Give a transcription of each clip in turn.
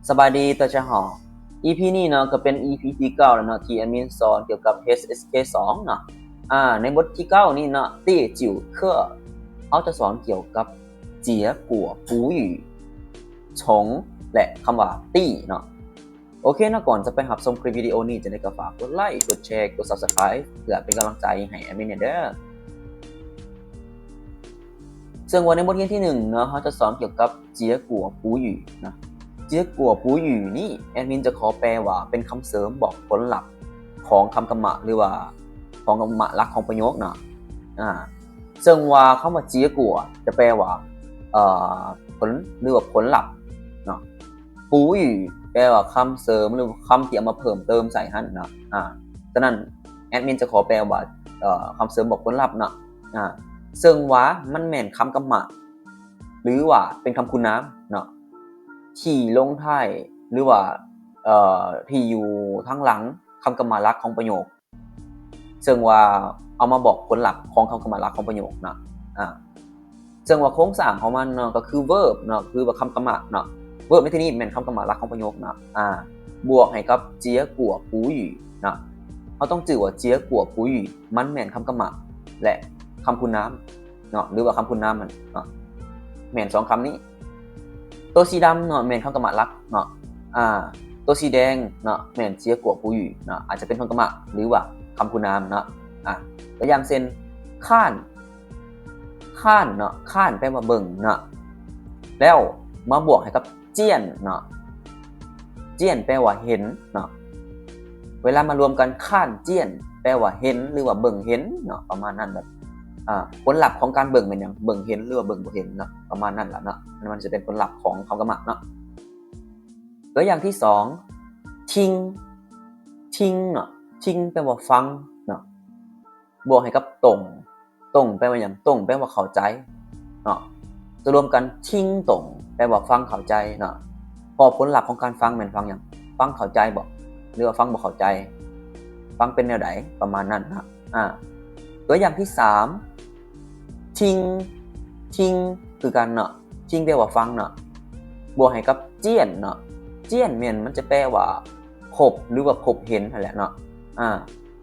ສະບາຍດີ ຕາເຈົ້າເຮົາ ອີພີນີ້ເນາະ ກໍເປັນອີພີທີເກົ້າແລ້ວເນາະ ທີ່ແອດມິນສອນກ່ຽວກັບ ເອັດເອັສເຄສອງເນາະ. ອາ ໃນບົດທີເກົ້ານີ້ເນາະ 第九课 ເຮົາຈະສອນກ່ຽວກັບ 结果补语 从 ແລະ ຄຳວ່າ 第 ເນາະ. ໂອເຄເນາະ ກ່ອນຈະໄປຮັບຊົມຄລິບວິດີໂອນີ້ ຈັ່ງໃດກໍຝາກກົດໄລ ກົດແຊ ກົດ Subscribe ເພື່ອເປັນກຳລັງໃຈໃຫ້ແອດມິນແດ່ເດີ. ເຊິ່ງວ່າໃນບົດຮຽນທີໜຶ່ງເນາະ ເຮົາຈະສອນກ່ຽວກັບ 结果补语 ນະ. 结果补语 ນີ້ ແອດມິນຈະຂໍແປວ່າເປັນຄຳເສີມບອກຜົນລັບຂອງຄຳກຳມະ ຫຼືວ່າຂອງກຳມະຫຼັກຂອງປະໂຫຍກເນາະ. ອາ ເຊິ່ງວ່າຄຳວ່າ 结果 ຈະແປວ່າ ເອີ ຜົນ ຫຼືວ່າຜົນລັບເນາະ. 补语 ແປວ່າຄຳເສີມ ຫຼືຄຳທີ່ເອົາມາເພີ່ມເຕີມໃສ່ຫັ້ນເນາະ. ອາ ສະນັ້ນ ແອດມິນຈະຂໍແປວ່າ ເອີ ຄຳເສີມບອກຜົນລັບເນາະ. ອາ ເຊິ່ງວ່າມັນແມ່ນຄຳກຳມະ ຫຼືວ່າເປັນຄຳຄຸນນາມເນາະ ທີ່ລົງທ້າຍ ຫຼືວ່າ ເອີ ທີ່ຢູ່ທາງຫຼັງຄຳກຳມະຫຼັກຂອງປະໂຫຍກ. ເຊິ່ງວ່າເອົາມາບອກຜົນລັບຂອງຄຳກຳມະຫຼັກຂອງປະໂຫຍກເນາະ. ອາ ເຊິ່ງວ່າໂຄງສ້າງຂອງມັນເນາະ ກໍຄື verb ເນາະ ຄືວ່າຄຳກຳມະເນາະ. verb ໃນທີ່ນີ້ແມ່ນຄຳກຳມະຫຼັກຂອງປະໂຫຍກເນາະ. ອາ ບວກໃຫ້ກັບ 结果补语 ເນາະ. ເຮົາຕ້ອງຈື່ວ່າ 结果补语 ມັນແມ່ນຄຳກຳມະ ແລະ ຄຳຄຸນນາມເນາະ ຫຼືວ່າຄຳຄຸນນາມຫັ້ນເນາະ ແມ່ນສອງຄຳນີ້. ຕົວສີດຳເນາະ ແມ່ນຄຳກຳມະຫຼັກເນາະ. ອາ ຕົວສີແດງເນາະ ແມ່ນ 结果补语 ເນາະ ອາດຈະເປັນຄຳກຳມະ ຫຼືວ່າຄຳຄຸນນາມເນາະ. ອາ ຕົວຢ່າງເຊັ່ນ 看 看 ເນາະ 看 ແປວ່າເບິ່ງເນາະ ແລ້ວມາບວກໃຫ້ກັບ 见 ເນາະ. 见 ແປວ່າເຫັນເນາະ. ເວລາມາລວມກັນ 看见 ແປວ່າເຫັນ ຫຼືວ່າເບິ່ງເຫັນເນາະ ປະມານນັ້ນ. ແບບ ອາ ຜົນລັບຂອງການເບິ່ງແມ່ນຫຍັງ? ເບິ່ງເຫັນ ຫຼືວ່າເບິ່ງບໍ່ເຫັນເນາະ ປະມານນັ້ນລະເນາະ. ອັນນັ້ນມັນຈະເປັນຜົນລັບຂອງຄຳກຳມະເນາະ. ຕົວຢ່າງທີສອງ 听 听 ເນາະ. 听 ແປວ່າຟັງເນາະ ບວກໃຫ້ກັບ 懂 懂 ແປວ່າຫຍັງ? 懂 ແປວ່າເຂົ້າໃຈເນາະ. ຈະລວມກັນ 听懂 ແປວ່າຟັງເຂົ້າໃຈເນາະ. ເພາະຜົນລັບຂອງການຟັງແມ່ນຟັງຫຍັງ? ຟັງເຂົ້າໃຈບໍ ຫຼືວ່າຟັງບໍ່ເຂົ້າໃຈ? ຟັງເປັນແນວໃດ? ປະມານນັ້ນເນາະ. ອາ ຕົວຢ່າງທີສາມ 听 听 ຄືກັນເນາະ. 听 ແປວ່າຟັງເນາະ ບວກໃຫ້ກັບ 见 ເນາະ. 见 ແມ່ນມັນຈະແປວ່າ ພົບ ຫຼືວ່າພົບເຫັນຫັ້ນແຫຼະເນາະ. ອາ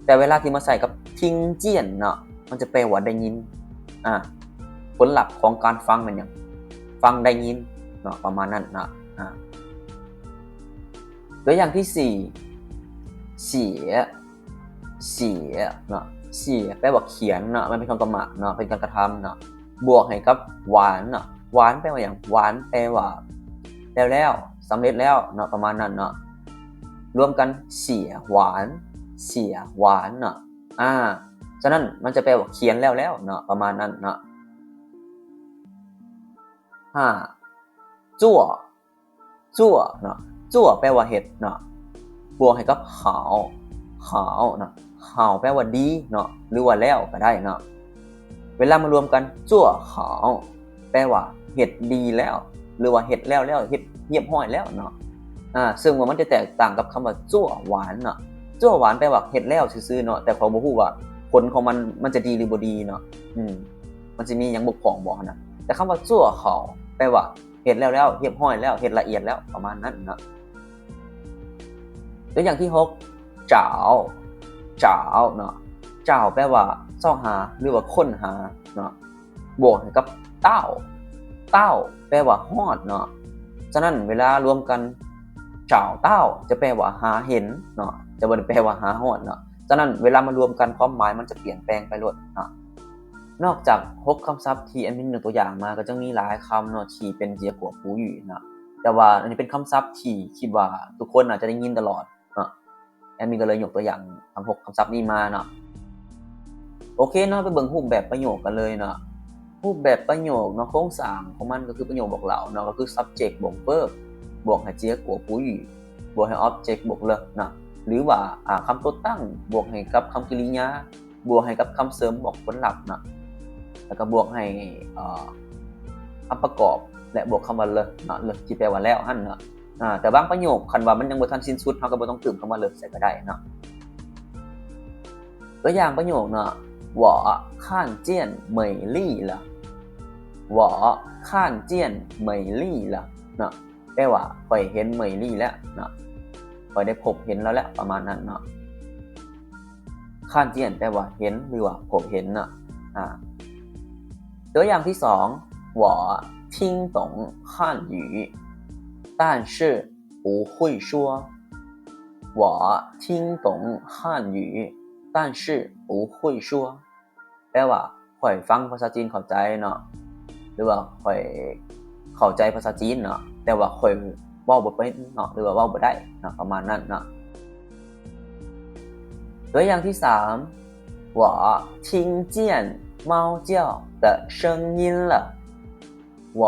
ແຕ່ເວລາທີ່ມາໃຊ້ກັບ 听见 ເນາະ ມັນຈະແປວ່າໄດ້ຍິນ. ອາ ຜົນລັບຂອງການຟັງແມ່ນຫຍັງ? ຟັງໄດ້ຍິນເນາະ ປະມານນັ້ນເນາະ. ອາ ຕົວຢ່າງທີສີ່ 写 写 ເນາະ. 写 ແປວ່າຂຽນເນາະ ມັນເປັນຄຳກຳມະເນາະ ເປັນການກະທຳເນາະ. ບວກໃຫ້ກັບ 完 ເນາະ. 完 ແປວ່າຫຍັງ? 完 ແປວ່າແລ້ວໆ ສຳເລັດແລ້ວເນາະ ປະມານນັ້ນເນາະ. ລວມກັນ 写完 写完 ເນາະ. ອາ ສະນັ້ນມັນຈະແປວ່າຂຽນແລ້ວໆເນາະ ປະມານນັ້ນເນາະ. ຫ້າ 做 做 ເນາະ. 做 ແປວ່າເຮັດເນາະ ບວກໃຫ້ກັບ 好 好 ເນາະ. 好 ແປວ່າດີເນາະ ຫຼືວ່າແລ້ວກໍໄດ້ເນາະ. ເວລາມາລວມກັນ 做好 ແປວ່າເຮັດດີແລ້ວ ຫຼືວ່າເຮັດແລ້ວໆ ເຮັດຮຽບຮ້ອຍແລ້ວເນາະ. ອາ ເຊິ່ງວ່າມັນຈະແຕກຕ່າງກັບຄຳວ່າ 做完 ເນາະ. 做完 ແປວ່າເຮັດແລ້ວຊື່ໆເນາະ ແຕ່ຂ້ອຍບໍ່ຮູ້ວ່າຜົນຂອງມັນ ມັນຈະດີຫຼືບໍ່ດີເນາະ. ອືມ ມັນຊິມີຫຍັງບົກຜ່ອງບໍ່ຫັ້ນນະ. ແຕ່ຄຳວ່າ 做好 ແປວ່າ ເຮັດແລ້ວໆ ຮຽບຮ້ອຍແລ້ວ ເຮັດລະອຽດແລ້ວ ປະມານນັ້ນເນາະ. ຕົວຢ່າງທີຫົກ 找 找 ເນາະ. 找 ແປວ່າຊອກຫາ ຫຼືວ່າຄົ້ນຫາເນາະ ບວກໃຫ້ກັບ 到 到 ແປວ່າຮອດເນາະ. ສະນັ້ນເວລາລວມກັນ 找到 ຈະແປວ່າຫາເຫັນເນາະ ຈະບໍ່ໄດ້ແປວ່າຫາຮອດເນາະ. ສະນັ້ນເວລາມາລວມກັນ ຄວາມໝາຍມັນຈະປ່ຽນແປງໄປໂລດເນາະ. ນອກຈາກຫົກຄຳສັບທີ່ແອດມິນຍົກຕົວຢ່າງມາ ກໍຍັງມີຫຼາຍຄຳເນາະ ທີ່ເປັນ 结果补语 ເນາະ ແຕ່ວ່າອັນນີ້ເປັນຄຳສັບທີ່ຄິດວ່າທຸກຄົນໜ້າຈະໄດ້ຍິນຕະຫຼອດເນາະ. ແອດມິນກໍເລີຍຍົກຕົວຢ່າງທັງຫົກຄຳສັບນີ້ມາເນາະ. ໂອເຄເນາະ ໄປເບິ່ງຮູບແບບປະໂຫຍກກັນເລີຍເນາະ. ຮູບແບບປະໂຫຍກເນາະ ໂຄງສ້າງຂອງມັນກໍຄືປະໂຫຍກບອກເລົ່າເນາະ ກໍຄື subject ບວກ verb ບວກໃຫ້ 结果补语 ບວກໃຫ້ object ບວກ 了 ເນາະ ຫຼືວ່າ ອາ ຄຳຕົວຕັ້ງບວກໃຫ້ກັບຄຳກິລິຍາ ບວກໃຫ້ກັບຄຳເສີມບອກຜົນລັບເນາະ ແລ້ວກໍບວກໃຫ້ ເອີ ຄຳປະກອບ ແລະ ບວກຄຳວ່າ 了 ເນາະ 了 ທີ່ແປວ່າແລ້ວຫັ້ນເນາະ. ອາ ແຕ່ບາງປະໂຫຍກ ຄັນວ່າມັນຍັງບໍ່ທັນສິ້ນສຸດ ເຮົາກໍບໍ່ຕ້ອງຕື່ມຄຳວ່າ 了 ໃສ່ກໍໄດ້ເນາະ. ຕົວຢ່າງປະໂຫຍກເນາະ 我看见美丽了 我看见美丽了 ເນາະ. ແປວ່າຂ້ອຍເຫັນເໝີ່ຍລີ້ແລ້ວເນາະ, ຂ້ອຍໄດ້ພົບເຫັນລາວແລ້ວ ປະມານນັ້ນເນາະ. 看见 ແປວ່າເຫັນ ຫຼືວ່າພົບເຫັນເນາະ. ອາ ຕົວຢ່າງທີສອງ 我听懂汉语，但是不会说。我听懂汉语，但是不会说。 ແປວ່າຂ້ອຍຟັງພາສາຈີນເຂົ້າໃຈເນາະ ຫຼືວ່າຂ້ອຍເຂົ້າໃຈພາສາຈີນເນາະ ແຕ່ວ່າຂ້ອຍເວົ້າບໍ່ເປັນເນາະ ຫຼືວ່າເວົ້າບໍ່ໄດ້ເນາະ ປະມານນັ້ນເນາະ. ຕົວຢ່າງທີສາມ 我听见猫叫的声音了。 我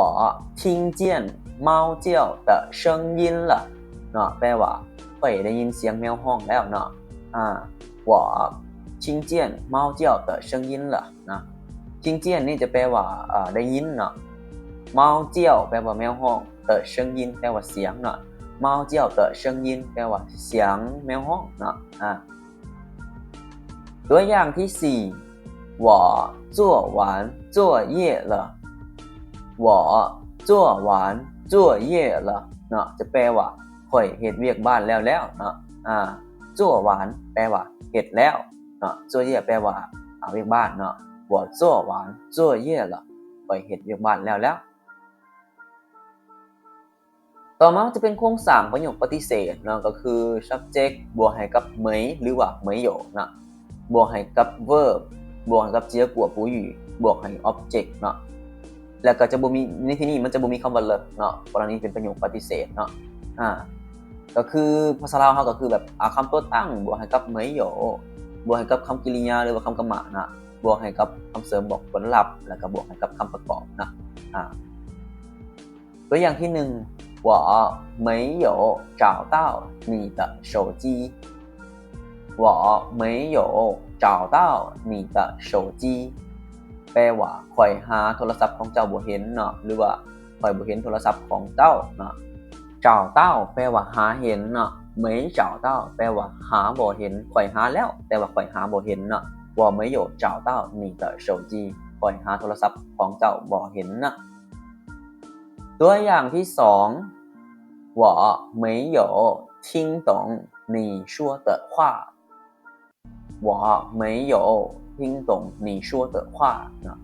听见猫叫的声音了 ເນາະ ແປວ່າຂ້ອຍໄດ້ຍິນສຽງແມວຮ້ອງແລ້ວເນາະ. ອາ 我听见猫叫的声音了 ເນາະ. 听见 ນີ້ຈະແປວ່າ ອາ ໄດ້ຍິນເນາະ, 猫叫 ແປວ່າແມວຮ້ອງ, 的声音 ແປວ່າສຽງເນາະ. 猫叫的声音 ແປວ່າສຽງແມວຮ້ອງເນາະ. ອາ ຕົວຢ່າງທີສີ່ 我做完作业了。我做完作业了 ເນາະ ຈະແປວ່າຂ້ອຍເຮັດວຽກບ້ານແລ້ວແລ້ວເນາະ. ອາ 做完 ແປວ່າເຮັດແລ້ວເນາະ, 作业 ແປວ່າ ອາ ວຽກບ້ານເນາະ. 我做完作业了 ຂ້ອຍເຮັດວຽກບ້ານແລ້ວແລ້ວ. ຕໍ່ມາມັນຈະເປັນໂຄງສ້າງປະໂຫຍກປະຕິເສດເນາະ ກໍຄື subject ບວກໃຫ້ກັບ 没 ຫຼືວ່າ 没有 ເນາະ ບວກໃຫ້ກັບ verb ບວກໃຫ້ກັບ 结果补语 ບວກໃຫ້ object ເນາະ. ແລ້ວກໍຈະບໍ່ມີ ໃນທີ່ນີ້ມັນຈະບໍ່ມີຄຳວ່າ 了 ເນາະ ເພາະວ່ານີ້ເປັນປະໂຫຍກປະຕິເສດເນາະ. ອາ ກໍຄືພາສາລາວເຮົາກໍຄືແບບ ອາ ຄຳຕົວຕັ້ງບວກໃຫ້ກັບ 没有 ບວກໃຫ້ກັບຄຳກິລິຍາ ຫຼືວ່າຄຳກຳມະນະ ບວກໃຫ້ກັບຄຳເສີມບອກຜົນລັບ ແລ້ວກໍບວກໃຫ້ກັບຄຳປະກອບເນາະ. ອາ ຕົວຢ່າງທີໜຶ່ງ 我没有找到你的手机。我没有找到你的手机 ແປວ່າຂ້ອຍຫາໂທລະສັບຂອງເຈົ້າບໍ່ເຫັນເນາະ ຫຼືວ່າຂ້ອຍບໍ່ເຫັນໂທລະສັບຂອງເຈົ້າເນາະ. 找到 ແປວ່າຫາເຫັນເນາະ, 没找到 ແປວ່າຫາບໍ່ເຫັນ, ຂ້ອຍຫາແລ້ວ ແຕ່ວ່າຂ້ອຍຫາບໍ່ເຫັນເນາະ. 我没有找到你的手机 ຂ້ອຍຫາໂທລະສັບຂອງເຈົ້າບໍ່ເຫັນເນາະ. ຕົວຢ່າງທີສອງ 我没有听懂你说的话。我没有听懂你说的话 ເນາະ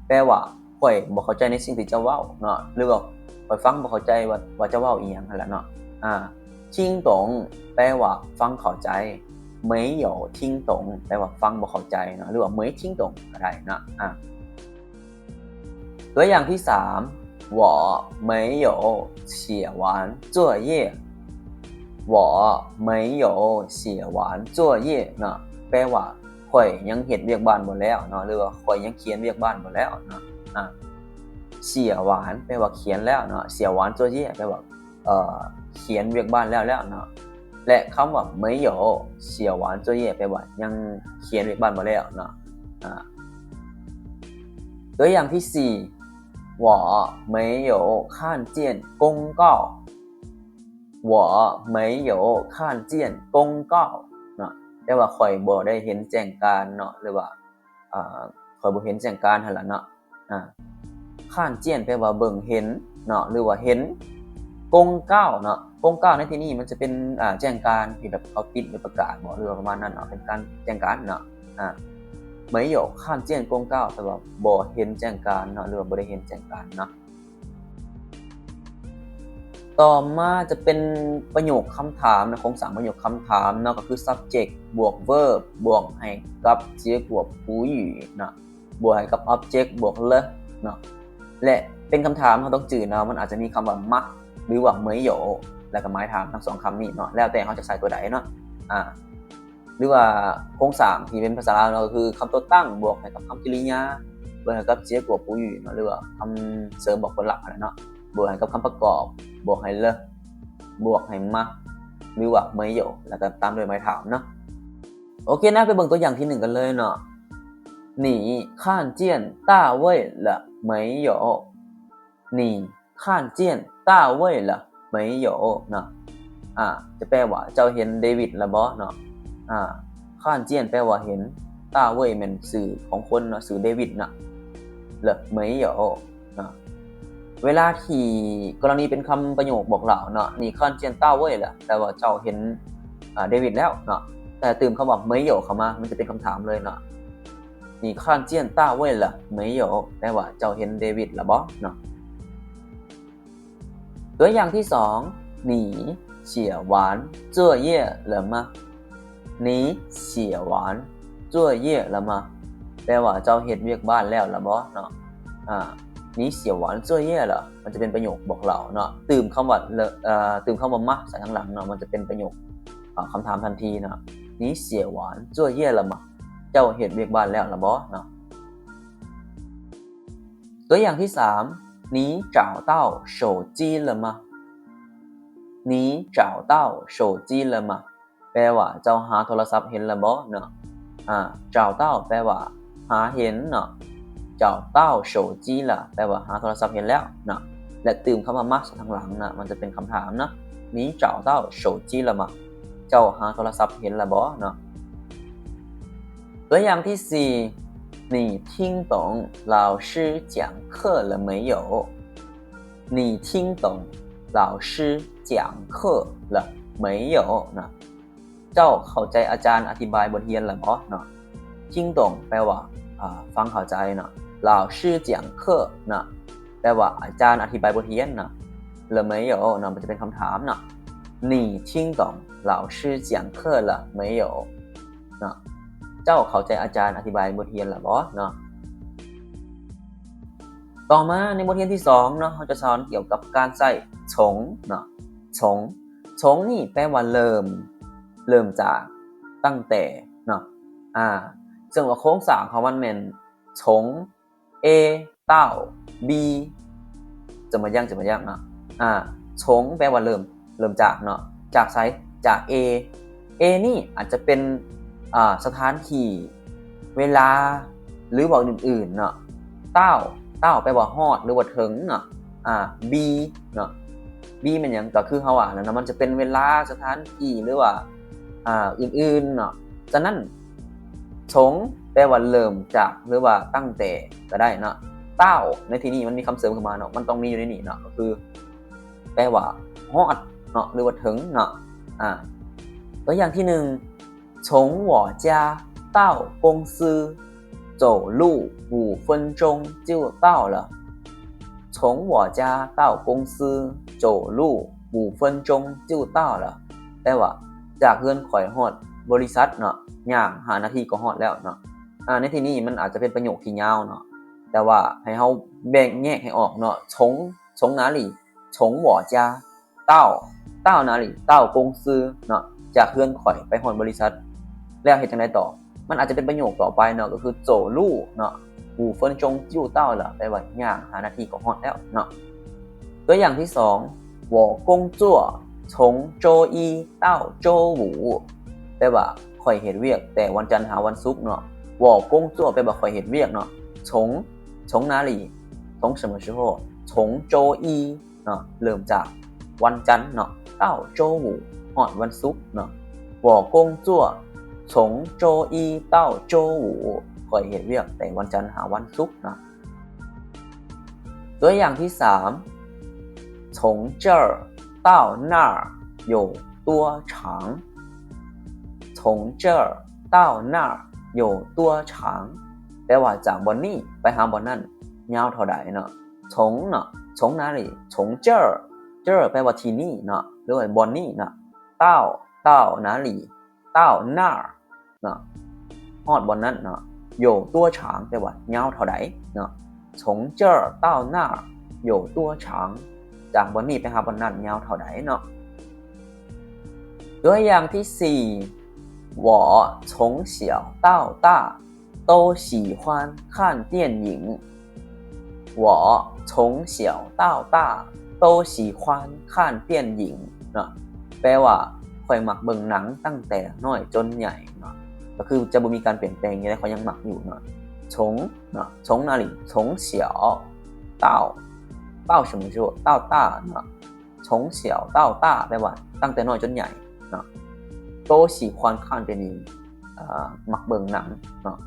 ແປວ່າຂ້ອຍບໍ່ເຂົ້າໃຈໃນສິ່ງທີ່ເຈົ້າເວົ້າເນາະ ຫຼືວ່າຂ້ອຍຟັງບໍ່ເຂົ້າໃຈວ່າ ວ່າເຈົ້າເວົ້າອີ່ຫຍັງຫັ້ນລະເນາະ. ອາ 听懂 ແປວ່າຟັງເຂົ້າໃຈ, 没有听懂 ແປວ່າຟັງບໍ່ເຂົ້າໃຈເນາະ ຫຼືວ່າ 没听懂 ກໍໄດ້ເນາະ. ອາ ຕົວຢ່າງທີສາມ 我没有写完作业。我没有写完作业 ເນາະ ແປວ່າຂ້ອຍຍັງເຮັດວຽກບ້ານບໍ່ແລ້ວເນາະ ຫຼືວ່າຂ້ອຍຍັງຂຽນວຽກບ້ານບໍ່ແລ້ວເນາະ. ອາ 写完 ແປວ່າຂຽນແລ້ວເນາະ, 写完作业 ແປວ່າ ເອີ ຂຽນວຽກບ້ານແລ້ວແລ້ວເນາະ ແລະ ຄຳວ່າ 没有写完作业 ແປວ່າຍັງຂຽນວຽກບ້ານບໍ່ແລ້ວເນາະ. ອາ ຕົວຢ່າງທີສີ່ 我没有看见公告。我没有看见公告 ເນາະ ແປວ່າຂ້ອຍບໍ່ໄດ້ເຫັນແຈ້ງການເນາະ ຫຼືວ່າ ອາ ຂ້ອຍບໍ່ເຫັນແຈ້ງການຫັ້ນລະເນາະ. ອາ 看见 ແປວ່າເບິ່ງເຫັນເນາະ ຫຼືວ່າເຫັນ. 公告 ເນາະ 公告 ໃນທີ່ນີ້ມັນຈະເປັນ ອາ ແຈ້ງການທີ່ແບບເຂົາຕິດ ຫຼື ປະກາດບໍ ຫຼືວ່າປະມານນັ້ນເນາະ ເປັນການແຈ້ງການເນາະ. ອາ 没有看见公告 ແປວ່າບໍ່ເຫັນແຈ້ງການເນາະ ຫຼືວ່າບໍ່ໄດ້ເຫັນແຈ້ງການເນາະ. ຕໍ່ມາຈະເປັນປະໂຫຍກຄຳຖາມນະ, ໂຄງສ້າງປະໂຫຍກຄຳຖາມເນາະ ກໍຄື subject ບວກ verb ບວກໃຫ້ກັບ 结果补语 ເນາະ ບວກໃຫ້ກັບ object ບວກ 了 ເນາະ ແລະ ເປັນຄຳຖາມ ເຮົາຕ້ອງຈື່ນະ ມັນອາດຈະມີຄຳວ່າ 吗 ຫຼືວ່າ 没有 ແລ້ວກໍໝາຍຖາມ ທັງສອງຄຳນີ້ເນາະ ແລ້ວແຕ່ເຮົາຈະໃຊ້ຕົວໃດເນາະ. ອາ ຫຼືວ່າໂຄງສ້າງທີ່ເປັນພາສາລາວເນາະ ກໍຄືຄຳຕົວຕັ້ງບວກໃຫ້ກັບຄຳກິລິຍາ ບວກໃຫ້ກັບ 结果补语 ເນາະ ຫຼືວ່າຄຳເສີມບອກຜົນລັບຫັ້ນແຫຼະເນາະ ບວກໃຫ້ກັບຄຳປະກອບ ບວກໃຫ້ 了 ບວກໃຫ້ 吗 ຫຼືວ່າ 没有 ແລ້ວກໍຕາມດ້ວຍໝາຍຖາມເນາະ. ໂອເຄນະ ໄປເບິ່ງຕົວຢ່າງທີໜຶ່ງກັນເລີຍເນາະ. 你看见大卫了没有？ 你看见大卫了没有 ເນາະ. ອາ ຈະແປວ່າເຈົ້າເຫັນເດວິດແລ້ວບໍ່ເນາະ. ອາ 看见 ແປວ່າເຫັນ, 大卫 ແມ່ນຊື່ຂອງຄົນເນາະ ຊື່ເດວິດເນາະ, 了没有 ເນາະ. ເວລາທີ່ກໍລະນີເປັນຄຳປະໂຫຍກບອກເລົ່າເນາະ 你看见大卫了 ແປວ່າເຈົ້າເຫັນ ອາ ເດວິດແລ້ວເນາະ ແຕ່ຕື່ມຄຳວ່າ 没有 ເຂົ້າມາ ມັນຈະເປັນຄຳຖາມເລີຍເນາະ 你看见大卫了没有 ແປວ່າເຈົ້າເຫັນເດວິດແລ້ວບໍ່ເນາະ. ຕົວຢ່າງທີສອງ 你写完作业了吗 你写完作业了吗 ແປວ່າເຈົ້າເຮັດວຽກບ້ານແລ້ວລະບໍ່ເນາະ ອາ 你写完作业了 ມັນຈະເປັນປະໂຫຍກບອກເລົ່າເນາະ ຕື່ມຄຳວ່າ ເອີ ຕື່ມຄຳວ່າ 吗 ໃສ່ທາງຫຼັງເນາະ ມັນຈະເປັນປະໂຫຍກ ອາ ຄຳຖາມທັນທີເນາະ 你写完作业了吗 ເຈົ້າເຮັດວຽກບ້ານແລ້ວລະບໍ່ເນາະ. ຕົວຢ່າງທີສາມ 你找到手机了吗 你找到手机了吗 ແປວ່າເຈົ້າຫາໂທລະສັບເຫັນລະບໍ່ເນາະ ອາ 找到 ແປວ່າຫາເຫັນເນາະ 找到手机了 ແປວ່າຫາໂທລະສັບເຫັນແລ້ວເນາະ ແລະ ຕື່ມຄຳວ່າ 吗 ໃສ່ທາງຫຼັງເນາະ ມັນຈະເປັນຄຳຖາມເນາະ 你找到手机了吗 ເຈົ້າຫາໂທລະສັບເຫັນລະບໍ່ເນາະ. ຕົວຢ່າງທີສີ່ 你听懂老师讲课了没有 你听懂老师讲课了没有 ນະ ເຈົ້າເຂົ້າໃຈອາຈານອະທິບາຍບົດຮຽນແລ້ວບໍ່ເນາະ 听懂 ແປວ່າ ອາ ຟັງເຂົ້າໃຈເນາະ 老师讲课 ນະ ແປວ່າອາຈານອະທິບາຍບົດຮຽນເນາະ 了没有 ເນາະ ມັນຈະເປັນຄຳຖາມເນາະ 你听懂老师讲课了没有 ເນາະ ເຈົ້າເຂົ້າໃຈອາຈານອະທິບາຍບົດຮຽນແລ້ວບໍ່ເນາະ. ຕໍ່ມາໃນບົດຮຽນທີສອງເນາະ ເຮົາຈະສອນກ່ຽວກັບການໃຊ້从ເນາະ 从 从ນີ້ແປວ່າເລີ່ມ ເລີ່ມຈາກ ตั้งแต่ ເນາະ ອາ ເຊິ່ງວ່າໂຄງສ້າງຂອງມັນແມ່ນ 从 A 到 B 怎么样 怎么样 ເນາະ ອາ 从 ແປວ່າເລີ່ມ ເລີ່ມຈາກເນາະ ຈາກໃສ ຈາກ A A ນີ້ອາດຈະເປັນ ອາ ສະຖານທີ່ ເວລາ ຫຼືວ່າອື່ນໆເນາະ 到到 ແປວ່າຮອດ ຫຼືວ່າເຖິງເນາະ ອາ B ເນາະ B ແມ່ນຫຍັງ ກໍຄືເຮົາວ່ານັ້ນເນາະ ມັນຈະເປັນເວລາ ສະຖານທີ່ ຫຼືວ່າ ອາ ອື່ນໆເນາະ ສະນັ້ນ 从 ແປວ່າເລີ່ມຈາກ ຫຼືວ່າຕັ້ງແຕ່ກໍໄດ້ເນາະ 到 ໃນທີ່ນີ້ມັນມີຄຳເສີມຂຶ້ນມາເນາະ ມັນຕ້ອງມີຢູ່ໃນນີ້ເນາະ ກໍຄື ແປວ່າຮອດເນາະ ຫຼືວ່າເຖິງເນາະ ອາ ຕົວຢ່າງທີໜຶ່ງ 从我家到公司走路五分钟就到了从我家到公司走路五分钟就到了ແປວ່າ ຈາກເຮືອນຂ້ອຍຮອດບໍລິສັດເນາະ ຍ່າງຫ້ານາທີກໍຮອດແລ້ວເນາະ ອາ ໃນທີ່ນີ້ມັນອາດຈະເປັນປະໂຫຍກທີ່ຍາວເນາະ ແຕ່ວ່າໃຫ້ເຮົາແບ່ງແຍກໃຫ້ອອກເນາະ 从从哪里从我家到到哪里到公司ເນາະ ຈາກເຮືອນຂ້ອຍໄປຮອດບໍລິສັດ ແລ້ວເຮັດຈັ່ງໃດຕໍ່ ມັນອາດຈະເປັນປະໂຫຍກຕໍ່ໄປເນາະ ກໍຄື走路ເນາະ五分钟就到了 ແປວ່າຍ່າງຫ້ານາທີກໍຮອดແລ້ວເນາະ ຕົວຢ່າງທີສອງ 我工作从周一到周五 ແປວ່າຂ້ອຍເຮັດວຽກແຕ່ວັນຈັນຫາວັນສຸກເນາະ 我工作 ແປວ່າຂ້ອຍເຮັດວຽກເນາະ 从从哪里从什么时候从周一 ເນາະ ເລີ່ມຈາກວັນຈັນເນາະ 到周五 ຮອດວັນສຸກເນາະ 我工作从周一到周五 ຂ້ອຍເຮັດວຽກແຕ່ວັນຈັນຫາວັນສຸກເນາະ ຕົວຢ່າງທີສາມ 从这儿到那儿有多长从这儿到那儿有多长 ແປວ່າຈາກບ່ອນນີ້ໄປຫາບ່ອນນັ້ນຍາວເທົ່າໃດເນາະ 从ເນາະ从哪里从这儿这儿 ແປວ່າທີ່ນີ້ເນາະ ຫຼືວ່າບ່ອນນີ້ເນາະ到到哪里到那儿ເນາະ ຮອດບ່ອນນັ້ນເນາະ有多长 ແປວ່າຍາວເທົ່າໃດເນາະ从这儿到那儿有多长 ຈາກບ່ອນນີ້ໄປຫາບ່ອນນັ້ນຍາວເທົ່າໃດເນາະ ຕົວຢ່າງທີສີ່ 我从小到大都喜欢看电影我从小到大都喜欢看电影ເນາະ ແປວ່າຂ້ອຍມັກເບິ່ງໜັງຕັ້ງແຕ່ນ້ອຍຈົນໃຫຍ່ເນາະ ກໍຄືຈະບໍ່ມີການປ່ຽນແປງຫຍັງ ແຕ່ຂ້ອຍຍັງມັກຢູ່ເນາະ从ເນາະ从哪里从小到到什么时候到大เนาะ从小到大 แปลว่าตั้งแต่น้อยจนใหญ่เนาะ都喜欢看电影 เอ่อ มักเบิ่งหนังเนาะ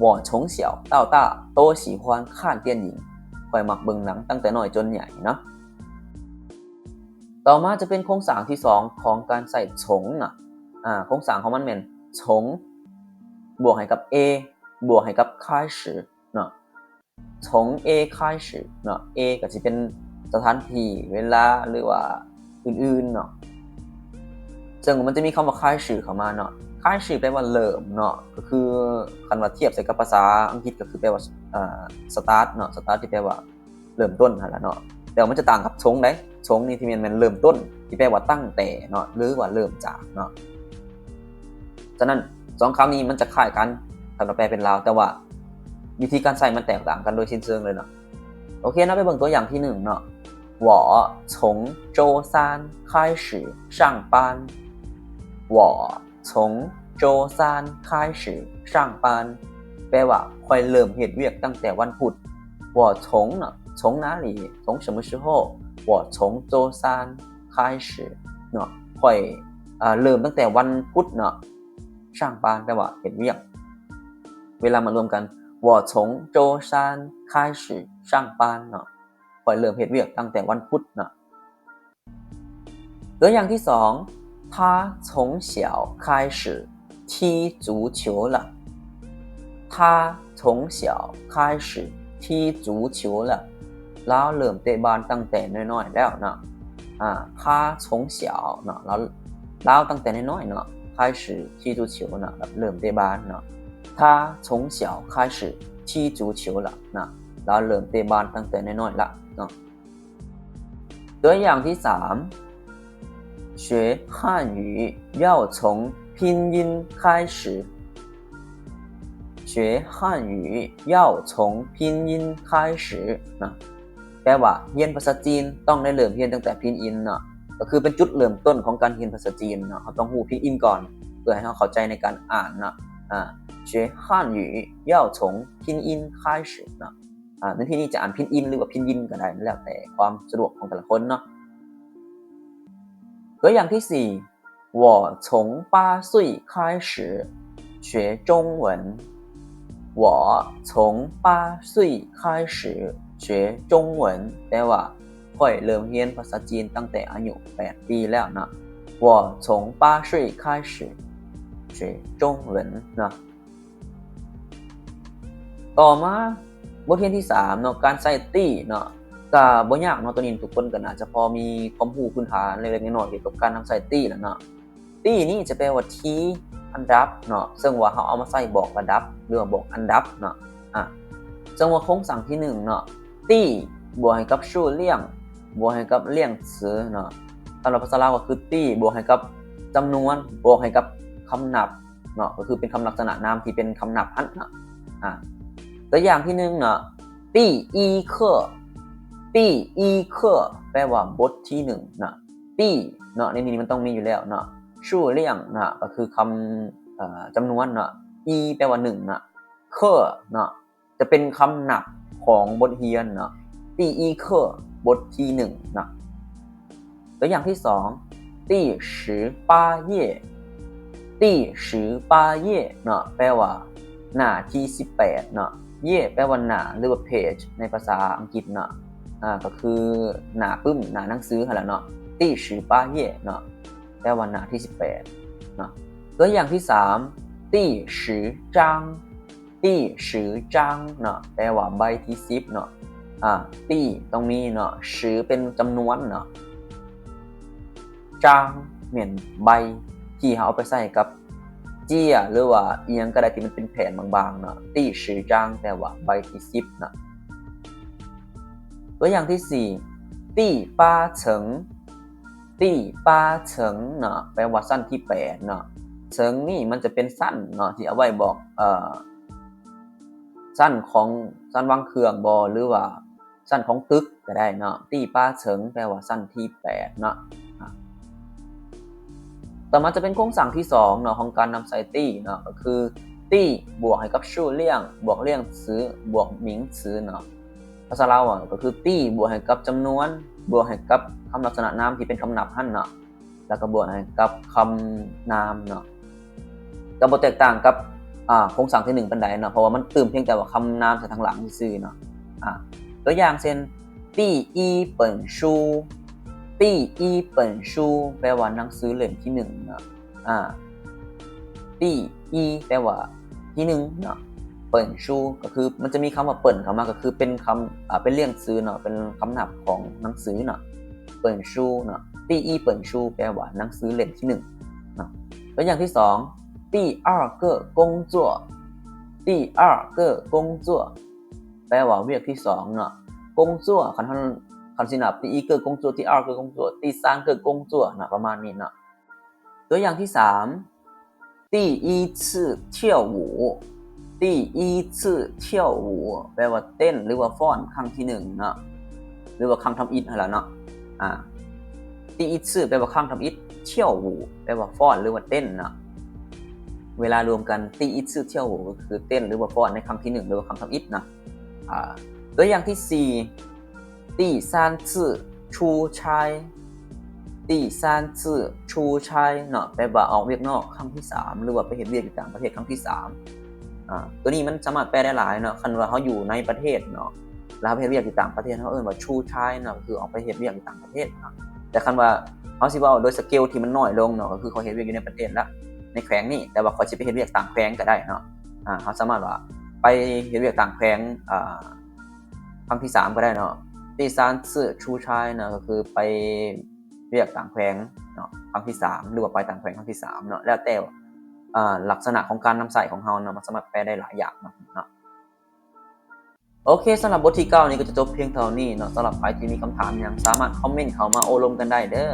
我从小到大都喜欢看电影ຂ້ອຍມັກເບິ່ງໜັງຕັ້ງແຕ່ນ້ອຍຈົນໃຫຍ່ເນາະ. ຕໍ່ມາຈະເປັນໂຄງສ້າງທີສອງຂອງການໃຊ້从ເນາະ. ອາ ໂຄງສ້າງຂອງມັນແມ່ນ从 ບວກໃຫ້ກັບ A ບວກໃຫ້ກັບ 开始 ເນາະ. 从 A 开始 ເນາະ. A ກໍຊິເປັນສະຖານທີ່ ເວລາ ຫຼືວ່າອື່ນໆເນາະ. ເຊິ່ງມັນຈະມີຄຳວ່າ 开始 ເຂົ້າມາເນາະ. 开始 ແປວ່າເລີ່ມເນາະ. ກໍຄືຄັນວ່າທຽບໃສ່ກັບພາສາອັງກິດກໍຄືແປວ່າ ເອີ start ເນາະ. start ທີ່ແປວ່າເລີ່ມຕົ້ນຫັ້ນລະເນາະ. ແຕ່ວ່າມັນຈະຕ່າງກັບ从ໃດ໋. 从ນີ້ທີ່ແມ່ນ ແມ່ນເລີ່ມຕົ້ນ ທີ່ແປວ່າຕັ້ງແຕ່ເນາະ ຫຼືວ່າເລີ່ມຈາກເນາະ. ສະນັ້ນ ສອງຄຳນີ້ມັນຈະຄ້າຍກັນ ຄັນວ່າແປເປັນລາວ, ແຕ່ວ່າວິທີການໃຊ້ມັນແຕກຕ່າງກັນໂດຍສິ້ນເຊີງເລີຍເນາະ. ໂອເຄເນາະ, ໄປເບິ່ງຕົວຢ່າງທີໜຶ່ງເນາະ. 我从周三开始上班. 我从周三开始上班. ແປວ່າ ຂ້ອຍເລີ່ມເຮັດວຽກຕັ້ງແຕ່ວັນພຸດ. 我从ເນາະ, 从哪里? 从什么时候? 我从周三 开始 ເນາະ. ຂ້ອຍ ເອີ ເລີ່ມຕັ້ງແຕ່ວັນພຸດເນາະ. 上班 ແປວ່າເຮັດວຽກ. ເວລາມາລວມກັນ 我从周三开始上班 ເນາະ. ຂ້ອຍເລີ່ມເຮັດວຽກຕັ້ງແຕ່ວັນພຸດເນາະ. ຕົວຢ່າງທີສອງ 他从小开始 踢足球了. 他从小开始踢足球了. ລາວເລີ່ມເຕະບານຕັ້ງແຕ່ນ້ອຍໆແລ້ວເນາະ. ອາ 他从小ເນາະ ລາວ ລາວຕັ້ງແຕ່ນ້ອຍໆເນາະ. 开始踢足球ເນາະ ແບບເລີ່ມເຕະບານເນາະ. 他从小开始踢足球了 ນະ ລາວເລີ່ມເຕະບານຕັ້ງແຕ່ນ້ອຍໆລະເນາະ. ຕົວຢ່າງທີສາມ 学汉语要从拼音开始. 学汉语要从拼音开始 ນະ ແປວ່າຮຽນພາສາຈີນຕ້ອງໄດ້ເລີ່ມຮຽນຕັ້ງແຕ່ພິນອິນເນາະ. ກໍຄືເປັນຈຸດເລີ່ມຕົ້ນຂອງການຮຽນພາສາຈີນເນາະ. ເຮົາຕ້ອງຮູ້ພິນອິນກ່ອນ ເພື່ອໃຫ້ເຮົາເຂົ້າໃຈໃນການອ່ານເນາະ. ອາ 学汉语要从拼音开始 ເນາະ. ອາ ໃນທີ່ນີ້ຈະອ່ານພິນອິນ ຫຼືວ່າພິນຢິນກໍໄດ້ ແລ້ວແຕ່ຄວາມສະດວກຂອງແຕ່ລະຄົນເນາະ. ຕົວຢ່າງທີສີ່ 我从八岁开始学中文. 我从八岁开始学中文 ແປວ່າ ຂ້ອຍເລີ່ມຮຽນພາສາຈີນຕັ້ງແຕ່ອາຍຸແປດປີແລ້ວເນາະ. 我从八岁开始学中文 ເນາະ. ຕໍ່ມາ ບົດຮຽນທີສາມເນາະ ການໃຊ້ຕີ້ເນາະ. ກະບໍ່ຍາກເນາະ, ໂຕນີ້ທຸກຄົນກະໜ້າຈະພໍມີຄວາມຮູ້ພື້ນຖານເລັກໆນ້ອຍໆ ກ່ຽວກັບການນຳໃຊ້ຕີ້ລະເນາະ. ຕີ້ນີ້ຈະແປວ່າ ທີ່ ອັນດັບເນາະ, ເຊິ່ງວ່າເຮົາເອົາມາໃຊ້ບອກລະດັບ ຫຼືວ່າບອກອັນດັບເນາະ. ອາ ເຊິ່ງວ່າໂຄງສ້າງທີໜຶ່ງເນາະ ຕີ້ ບວກໃຫ້ກັບ 数量 ບວກໃຫ້ກັບ 量词 ເນາະ. ສຳລັບພາສາລາວກໍຄື ຕີ້ ບວກໃຫ້ກັບ ຈຳນວນ ບວกໃຫ້ກັບ ຄຳນັບ ເນາະ, ກໍຄືເປັນຄຳລັກສະນະນາມທີ່ເປັນຄຳນັບຫັ້ນເນາະ. ອາ ຕົວຢ່າງທີໜຶ່ງເນາະ 第一课 第一课 ແປວ່າບົດທີໜຶ່ງເນາະ. 第 ເນາະ ໃນນີ້ມັນຕ້ອງມີຢູ່ແລ້ວເນາະ. 数量 ເນາະ ກໍຄືຄຳ ເອີ ຈຳນວນເນາະ. 一 ແປວ່າໜຶ່ງເນາະ. 课 ເນາະ ຈະເປັນຄຳນັບຂອງບົດຮຽນເນາະ. 第一课 ບົດທີໜຶ່ງເນາະ. ຕົວຢ່າງທີສອງ 第十八页 第十八页 ເນາະ ແປວ່າໜ້າທີສິບແປດເນາະ. 页 ແປວ່າໜ້າ ຫຼືວ່າ page ໃນພາສາອັງກິດເນາະ. ອາ ກໍຄືໜ້າປຶ້ມ ໜ້າໜັງສືຫັ້ນລະເນາະ. 第十八页 ເນາະ ແປວ່າໜ້າທີສິບແປດເນາະ. ຕົວຢ່າງທີສາມ 第十章 第十章 ເນາະ ແປວ່າໃບທີສິບເນາະ. ອາ 第 ຕ້ອງມີເນາະ, 十 ເປັນຈຳນວນເນາະ, 章 ແມ່ນໃບ ທີ່ເຮົາເອົາໄປໃຊ້ກັບເຈ້ຍ ຫຼືວ່າອີ່ຫຍັງກໍໄດ້ທີ່ມັນເປັນແຜ່ນບາງໆເນາະ. 第十章 ແປວ່າໃບທີສິບເນາະ. ຕົວຢ່າງທີສີ່ 第八层 第八层 ເນາະ ແປວ່າຊັ້ນທີແປດເນາະ. ເຖິງນີ້ມັນຈະເປັນຊັ້ນເນາະ ທີ່ເອົາໄວ້ບອກ ເອີ ຊັ້ນຂອງ ຊັ້ນວາງເຄື່ອງບໍ ຫຼືວ່າຊັ້ນຂອງຕຶກກໍໄດ້ເນາະ. 第八层 ແປວ່າຊັ້ນທີແປດເນາະ. ອາ ຕໍ່ມາຈະເປັນໂຄງສ້າງທີສອງເນາະ ຂອງການນຳໃຊ້ 第 ເນາະ ກໍຄື 第 ບວກໃຫ້ກັບ 数量 ບວກ 量词 ບວກ 名词 ເນາະ. ພາສາລາວອະ ກໍຄື 第 ບວກໃຫ້ກັບຈຳນວນ ບວກໃຫ້ກັບຄຳລັກສະນະນາມທີ່ເປັນຄຳນັບຫັ້ນເນາະ ແລ້ວກໍບວກໃຫ້ກັບຄຳນາມເນາະ. ກໍບໍ່ແຕກຕ່າງກັບ ອາ ໂຄງສ້າງທີໜຶ່ງປານໃດເນາະ ເພາະວ່າມັນຕື່ມພຽງແຕ່ວ່າຄຳນາມໃສ່ທາງຫຼັງຊື່ໆເນາະ. ອາ ຕົວຢ່າງເຊັ່ນ 第一本书 第一本书 ແປວ່າໜັງສືເຫຼັ້ມທີໜຶ່ງເນາະ ອາ 第一 ແປວ່າທີໜຶ່ງເນາະ 本书 ກໍຄືມັນຈະມີຄຳວ່າ 本 ເຂົ້າມາ ກໍຄືເປັນຄຳ ອາ ເປັນລຽນຊື່ເນາະ ເປັນຄຳນັບຂອງໜັງສືເນາະ 本书 ເນາະ 第一本书 ແປວ່າໜັງສືເຫຼັ້ມທີໜຶ່ງເນາະ. ຕົວຢ່າງທີສອງ 第二个工作 第二个工作 ແປວ່າວຽກທີສອງເນາະ 工作 ຄັນເຮົາ ຄັນຊິນັບ 第一个工作 第二个工作 第三个工作 ເນາະ ປະມານນີ້ເນາະ. ຕົວຢ່າງທີສາມ 第一次跳舞 第一次跳舞 ແປວ່າເຕັ້ນ ຫຼືວ່າຟ້ອນຄັ້ງທີໜຶ່ງເນາະ ຫຼືວ່າຄັ້ງທຳອິດຫັ້ນລະເນາະ ອາ 第一次 ແປວ່າຄັ້ງທຳອິດ 跳舞 ແປວ່າຟ້ອນ ຫຼືວ່າເຕັ້ນເນາະ ເວລາລວມກັນ 第一次跳舞 ກໍຄືເຕັ້ນ ຫຼືວ່າຟ້ອນໃນຄັ້ງທີໜຶ່ງ ຫຼືວ່າຄັ້ງທຳອິດເນາະ. ອາ ຕົວຢ່າງທີສີ່ 第三次出差 第三次出差 ເນາະ ແປວ່າອອກວຽກນອກຄັ້ງທີສາມ ຫຼືວ່າໄປເຮັດວຽກຢູ່ຕ່າງປະເທດຄັ້ງທີສາມ ອາ ຕົວນີ້ມັນສາມາດແປໄດ້ຫຼາຍເນາະ ຄັນວ່າເຮົາຢູ່ໃນປະເທດເນາະ ແລ້ວເຮົາໄປເຮັດວຽກຢູ່ຕ່າງປະເທດ ເຮົາເອີ້ນວ່າ出差 ເນາະ ກໍຄືອອກໄປເຮັດວຽກຢູ່ຕ່າງປະເທດເນາະ. ແຕ່ຄັນວ່າເຮົາຊິເວົ້າໂດຍສະເກວທີ່ມັນນ້ອຍລົງເນາະ ກໍຄືຂ້ອຍເຮັດວຽກຢູ່ໃນປະເທດລະ ໃນແຂວງນີ້ ແຕ່ວ່າຂ້ອຍຊິໄປເຮັດວຽກຕ່າງແຂວງກໍໄດ້ເນາະ ອາ ເຮົາສາມາດວ່າໄປເຮັດວຽກຕ່າງແຂວງ ອາ ຄັ້ງທີສາມກໍໄດ້ເນາະ 第三次出差 ເນາະ ກໍຄືໄປວຽກຕ່າງແຂວງເນາະ ຄັ້ງທີສາມ ຫຼືວ່າໄປຕ່າງແຂວງຄັ້ງທີສາມເນາະ ແລ້ວແຕ່ ອາ ລັກສະນະຂອງການນຳໃຊ້ຂອງເຮົາເນາະ ມັນສາມາດແປໄດ້ຫຼາຍຢ່າງເນາະ. ໂອເຄ ສຳລັບບົດທີເກົ້ານີ້ກໍຈະຈົບພຽງເທົ່ານີ້ເນາະ. ສຳລັບໃຜທີ່ມີຄຳຖາມຫຍັງ ສາມາດຄອມເມັນເຂົ້າມາໂອ້ລົມກັນໄດ້ເດີ້.